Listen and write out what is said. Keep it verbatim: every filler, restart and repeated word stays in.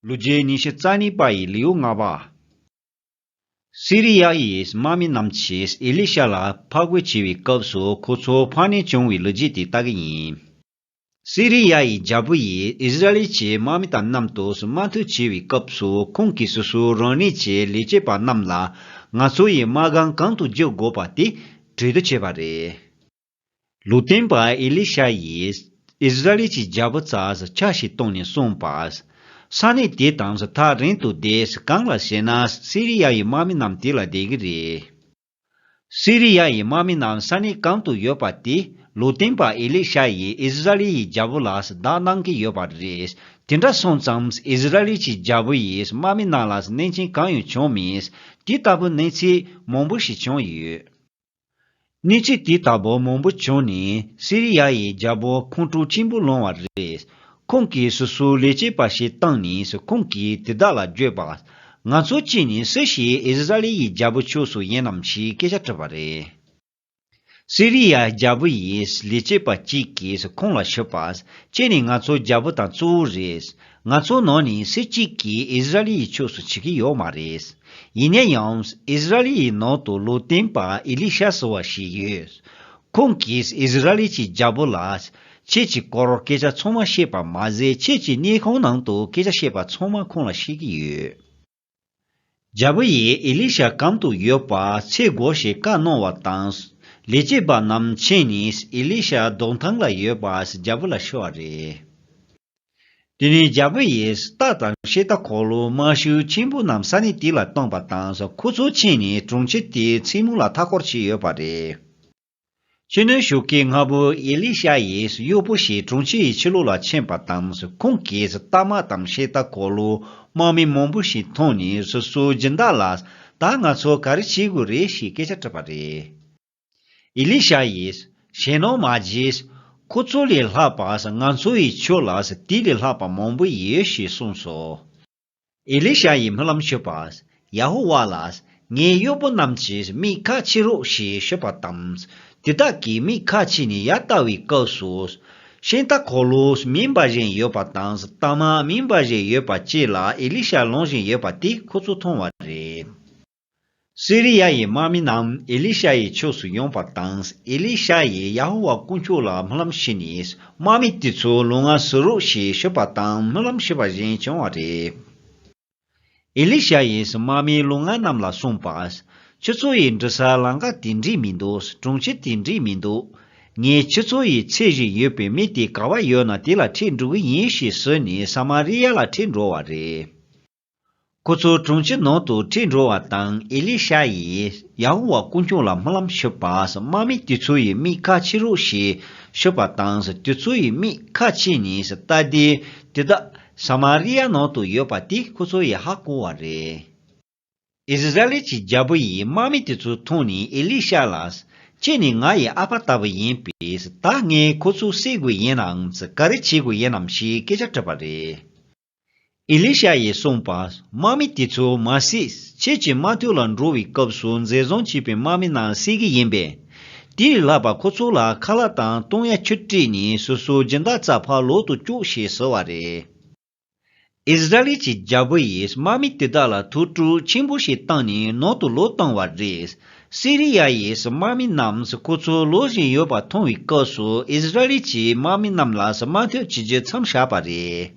ལོ་རྒྱུས་ཉི་ཤུ་རྩ་གཉིས་པ་ཡི་ལེའུ་ལྔ་པ། སི་རི་ཡ་ཡི་དམག་མི་རྣམས་ཀྱིས་ཨེ་ལི་ཤ་ལ་ཕར་རྒོལ་བྱས་པའི་སྐབས་སུ་ཁོ་ཚོ་ཕར་ནས་བྱུང་བའི་ལོ་རྒྱུས་དེ་ལྟ་གི་ཡིན། སི་རི་ཡ་ཡི་རྒྱལ་པོ་ཡིས་ཨིསི་ར་ཨེལ་གྱི་དམག་མི་དང་མཉམ་དུ་དམག་འཁྲུག་བྱས་པའི་སྐབས་སུ་ཁོང་གིས་སོ་སོའི་རང་ཉིད་ཀྱི་ལས་བྱེད་པ་རྣམས་ལ་ང་ཚོ་ཡི་དམག་སྒར་གང་དུ་བསྒྱུར་དགོས་པ་དེ་གྲོས་བསྡུར་བྱས་པ་རེད། ལུང་སྟོན་པ་ཨེ་ལི་ཤ་ཡིས་ཨིསི་ར་ཨེལ་གྱི་རྒྱལ་པོ་རྩར་ཕྱག་ཞིག་བཏང་ནས་གསུངས་པ། ས་གནས་དེ་དང་ཐག་རིང་དུ་བསྡད། གང་ལ་ཞེ་ན་སི་རི་ཡ་ཡི་དམག་མི་རྣམས་དེ་ལ་བསྡད་ཀྱི་རེད། སི་རི་ཡ་ཡི་དམག་མི་རྣམས་ས་གནས་གང་དུ་ཡོད་པ་དེ་ལུང་སྟོན་པ་ཨེ་ལི་ཤ་ཡིས་ཨིསི་ར་ཨེལ་ཡི་རྒྱལ་པོ་ལ་བརྡ་གནང་གི་ཡོད་པ་རེད། དེ་འདྲ་སོང་ཙང་ཨིསི་ར་ཨེལ་གྱི་རྒྱལ་པོ་ཡིས་དམག་མི་རྣམས་ལ་གནོད་སྐྱོན་གང་ཡང་བྱུང་མེད། དེ་ལྟ་བུའི་གནས་ཚུལ་མང་པོ་ཞིག་བྱུང་ཡོད། གནས་ཚུལ་དེ་ལྟ་བུ་མང་པོ་བྱུང་ནས་སི་རི་ཡ་ཡི་རྒྱལ་པོ་ཁོང་ཁྲོ་ཆེན་པོ་ལངས་པ་རེད། ཁོང་གིས་སོ་སོའི་ལས་བྱེད་པ་ཞིག་བཏང་ནས་ཁོང་གིས་དེ་དག་ལ་བརྗོད་པ། ང་ཚོ་གཅིག་ནས་སུ་ཞིག་ཨིསི་ར་ཨེལ་ཡི་རྒྱལ་པོ་ཕྱོགས་སུ་ཡིན་ནམ་ཞེས་སྐད་ཆ་དྲིས་པ་རེད། སི་རི་ཡ་རྒྱལ་པོ་ཡིས་ལས་བྱེད་པ་གཅིག་གིས་ཁོང་ལ་ཞུས་པ། ཁྱེད་ནི་ང་ཚོའི་རྒྱལ་པོ་དང་གཙོ་བོ་རེད། ང་ཚོའི་ནང་ནས་སུ་གཅིག་གིས་ཨིསི་ར་ཨེལ་ཡི་ཕྱོགས་སུ་བྱེད་ཀྱི་ཡོད་མ་རེད། ཡིན་ན་ཡང་ཨིསི་ར་ཨེལ་ཡི་ནང་དུ་ལུང་སྟོན་པ་ཨེ་ལི་ཤ་ཟེར་བ་ཞིག་ཡོད། ཁོང་གིས་ཨིསི་ར་ཨེལ་གྱི་རྒྱལ་པོ་ལ། ཁྱེད་ཀྱི་སྐོར་སྐད་ཆ་ཚང་མ་བཤད་པ་མ་ཟད་ཁྱེད་ཀྱི་དམག་སྒར་ནང་དུ་སྐད་ཆ་བཤད་པ་ཚང་མ་ཁོང་ལ་བཤད་ཀྱི་ཡོད། རྒྱལ་པོ་ཡིས་ཨེ་ལི་ཤ་གམ་དུ་ཡོད་པ་འཚོལ་དགོས་ཞེས་བཀའ་གནང་བ་དང་། ལས་བྱེད་པ་རྣམས་ཕྱིན་ནས་ཨེ་ལི་ཤ་སྡོད་ཐང་ལ་ཡོད་པ་རྒྱལ་པོ་ལ་ཞུས་པ་རེད། དེ་ནས་རྒྱལ་པོ་ཡིས་རྟ་དང་ཤེལ་རྟ་འཁོར་ལོ་དམག་ཤུགས་ཆེན་པོ་རྣམས་ས་གནས་དེ་ལ་བཏང་པ་དང་། ཁོ་ཚོ་ཕྱིན་ནས་གྲོང་ཁྱེར་དེའི་མཚན་མོ་ལ་མཐའ་སྐོར་བྱས་ཡོད་པ་རེད། ཕྱི་སྣོད་ཞུགས་ཀྱི་སྔ་པོ་ཨེ་ལི་ཤ་ཡིས་གཡོག་པོ་ཞིག་གྲོང་ཁྱེར་ཡི་ཕྱི་ལོགས་ལ་ཕྱིན་པ་དང་། ཁོང་གིས་རྟ་དམག་དང་ཤེལ་རྟ་འཁོར་ལོ་དམག་མི་མང་པོ་ཞིག་མཐོང་ནས་སོ་སོའི་སྦྱིན་བདག་ལ། ད་ང་ཚོ་ག་རེ་བྱེད་དགོས་རེད་ཞེས་སྐད་ཆ་དྲིས་པ་རེད། ཨེ་ལི་ཤ་ཡིས། ཞེད་སྣང་མ་བྱེད། ཁོ་ཚོ་ལས་ལྷག་པ་ང་ཚོ་ཡི་ཕྱོགས་ལ་དེ་ལས་ལྷག་པ་མང་པོ་ཡོད་ཞེས་གསུངས་སོ། ཨེ་ལི་ཤ་ཡིས་སྨོན་ལམ་ཞུས་པ། ཡ་ཧོ་ཝཱ་ལགས། ངའི་གཡོག་པོ་རྣམས་ཀྱིས་མིག་ཁ་ཕྱེ་རོགས་ཞེས་ཞུས་པ་དང་། དེ་དག་གིས་མིག་ཁ་ཕྱེ་ནས་ཡར་ལྟ་བའི་སྐབས་སུ། ཤིང་རྟ་འཁོར་ལོ་མེ་འབར་བཞིན་ཡོད་པ་དང་རྟ་དམག་མེ་འབར་བཞིན་ཡོད་པ་བཅས་ལ་ཨེ་ལི་ཤ་ལངས་བཞིན་ཡོད་པ་དེ་ཁོ་ཚོས་མཐོང་བ་རེད། སི་རི་ཡ་ཡི་དམག་མི་རྣམས་ཨེ་ལི་ཤ་ཡི་ཕྱོགས་སུ་ཡོང་པ་དང་། ཨེ་ལི་ཤ་ཡིས་ཡ་ཧོ་ཝཱ་དཀོན་མཆོག་ལ་སྨོན་ལམ་ཞུས་ནས། དམག་མི་དེ་ཚོ་ལོང་བ་བཟོ་རོགས་ཞེས་ཞུས་པ་དང་སྨོན་ལམ་ཞུས་པ་བཞིན་བྱུང་བ་རེད། ཨེ་ལི་ཤ་ཡིས་དམག་མི་ལོང་བ་རྣམས་ལ་གསུངས་པ། ཁྱེད་ཚོ་ཡི་འགྲོ་ས་ལམ་ཁ་དེ་འགྲིག་མི་འདུག་གྲོང་ཁྱེར་དེ་འགྲིག་མི་འདུག་ངས་ཁྱེད་ཚོ་ཡི་འཚོལ་བཞིན་ཡོད་པའི་མི་དེ་ག་བ་ཡོད་ན་དེ་ལ་ཁྲིད་འགྲོ་གི་ཡིན་ཞེས་ཟེར་ནས་ས་མ་རི་ཡ་ལ་ཁྲིད་འགྲོ་བ་རེད། ཁོ་ཚོ་གྲོང་ཁྱེར་ནང་དུ་ཁྲིད་འགྲོ་བ་དང་ཨེ་ལི་ཤ་ཡིས་ཡ་ཧོ་ཝཱ་དཀོན་མཆོག་ལ་སྨོན་ལམ་ཞུས་པ། དམག་མི་དེ་ཚོ་ཡི་མིག་ཁ་ཕྱེ་རོགས་ཞེས་ཞུས་པ་དང་དེ་ཚོ་ཡི་མིག་ཁ་ཕྱེ་ནས་ལྟ་དུས་དེ་དག་ས་མ་རི་ཡ་ནང་དུ་ཡོད་པ་དེ་ཁོ་ཚོ་ཡིས་ཧ་གོ་བ་རེད། ཨིསི་ར་ཨེལ་གྱི་རྒྱལ་པོ་ཡིས་དམག་མི་དེ་ཚོ་མཐོང་ནས་ཨེ་ལི་ཤ་ལ། ཁྱེད་ནི་ང་ཡི་ཨ་ཕ་ལྟ་བུ་ཡིན་པས་ད་ངས་ཁོ་ཚོ་བསད་དགོས་ཡིན་ནམ་ག་རེ་བྱེད་དགོས་ཡིན་ནམ་ཞེས་སྐད་ཆ་དྲིས་པ་རེད། ཨེ་ལི་ཤ་ཡིས་གསུངས་པ། དམག་མི་དེ་ཚོ་མ་བསད། ཁྱེད་ཀྱིས་དམག་དོན་ལ་འགྲོ་བའི་སྐབས་སུ་འཛིན་བཟུང་བྱས་པའི་དམག་མི་རྣམས་བསད་ཀྱི་ཡིན་པས། དེ་ལས་ལྷག་པ་ཁོ་ཚོ་ལ་ཁ་ལག་དང་བཏུང་ཡ་ཆུ་སྤྲད་ནས་སོ་སོའི་སྦྱིན་བདག་རྩར་ཕར་ལོག་ཏུ་བཅུག་ཞེས་ཟེར་བ་རེད། ཨིསི་ར་ཨེལ་གྱི་རྒྱལ་པོ་ཡིས་དམག་མི་དེ་དག་ལ་ཐུགས་སྤྲོ་ཆེན་པོ་ཞིག་བཏང་ནས་ནང་དུ་ལོག་བཏང་བ་རེད། སི་རི་ཡ་ཡིས་དམག་མི་རྣམས་ཁོ་ཚོ་ལོག་བཞིན་ཡོད་པ་མཐོང་བའི་སྐབས་སུ་ཨིསི་ར་ཨེལ་གྱིས་དམག་མི་རྣམས་ལ་དམག་འཐབ་བྱེད་རྒྱུ་མཚམས་བཞག་པ་རེད།